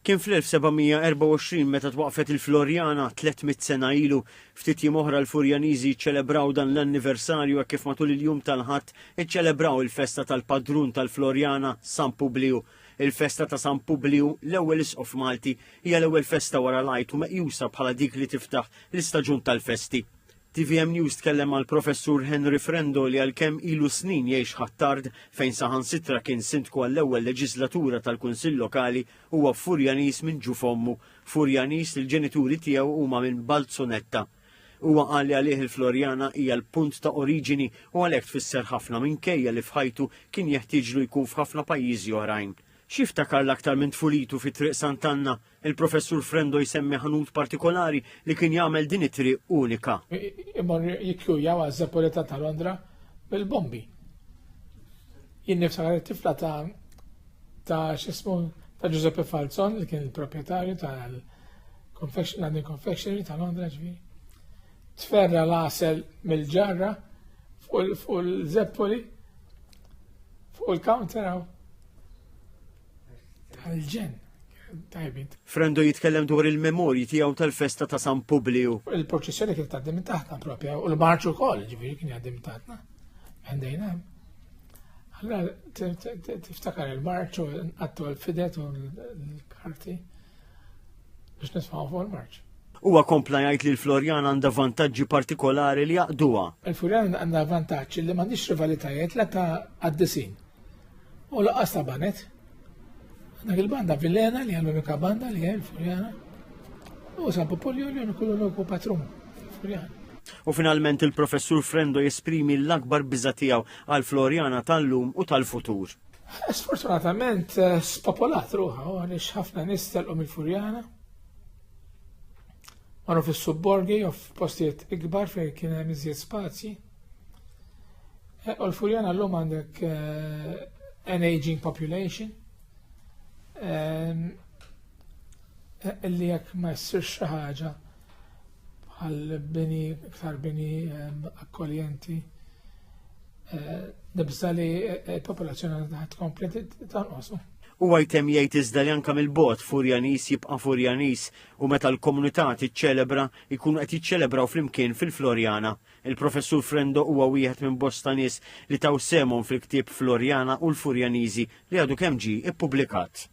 Kien fl-1724 meta twaqfet il-Floriana 300 sena ilu. Ftit jiem oħra l-Furjaniżi jiċċelebraw dan l-anniversarju hekk kif matul il-jum tal-Ħadd iċċelebraw il-festa tal-padrun tal-Floriana, San Publiju. Il-festa ta' San Publiju, l-ewwel isqof Malti, hija l-ewwel festa wara l-Għid u meqjusa bħala dik li tiftaħ l-istaġun tal-festi. Tvm News tkellem mal-Professur Henry Frendo li għalkemm ilu snin jgħix Ħ'Attard fejn saħansitra kien sindku għall-ewwel leġislatura tal-Kunsill Lokali huwa Furjaniż minn ġuf ommu, Furjaniż li l-ġenituri tiegħu huma minn Balzunetta. Huwa qal li għalih il-Floriana hija l-punt ta' oriġini u għalhekk tfisser ħafna minkejja li f'ħajtu kien jeħtieġlu jkun f'ħafna pajjiżi oħrajn. X'jiftakar l-aktar minn tfulitu fi Triq Sant'Anna? Il-Professur Frendo jsemmi ħanut partikolari li kien jagħmel din it-triq unika. Imorru jikkjujaw għaż-Żeppolita ta' Londra bil-bombi. Jien niftakar it-tifla ta' ta' x'ismu ta' Giuseppe Falzon li kien il-proprjetarju tal-Confection London Confectionery ta' Londra ġifieri. Tferra l-għasel mill-ġarra fuq il-zeppoli fuq il-counter Tal-ġenn. Tajbin. Frendo jitkellem dwar il-memorji tiegħu tal-festa ta' San Publiju. Il-proċessjoni kienet tgħaddi minn taħtna propja u l-marċ ukoll, ġifieri kien jgħaddi minn taħtna. Għandejna hemm. Allora tiftakar il-marċ u nqattu l-fidet u l-karti biex nismaw fuq il-marċ. Huwa kompla jgħid li l-Floriana għandha vantaġġi partikolari li jaqduha. Il-Floriana għandha vantaġġ li m'għandix rivalitajiet la ta' qaddisin U laqqas ta' banet. Għandek il-banda Villena li l-unika banda li hemm Furjana. U San Popolio li kullu l patrun Furjana. U finalment il-professur Frendo jesprimi l-akbar biża tiegħu għal Floriana tal-lum u tal-futur. Sfortunatament eh, spopolat ruħa u għaliex ħafna nies telqu mill-Furjana. Marru fis-subborgi u f'postijiet ikbar fejn kien hemm iżjed spazji. Eh, u l-Furjana l-lum għandek eh, an aging population ehm, eh, illi jekk ma jsirx xi ħaġa bħal bini iktar bini ehm, akkoljenti nibża li l-popolazzjoni għandha tkompli tonqos. Huwa jtemm jgħid iżda li anke mill-bogħod Furjanis jibqa' Furjanis u meta l-komunità tiċċelebra jkunu qed jiċċelebraw flimkien fil-Floriana. Il-Professur Frendo huwa wieħed minn bosta nies li taw sehemhom fil-ktieb Floriana u l-Furjaniżi li għadu kemm ġie ippubblikat.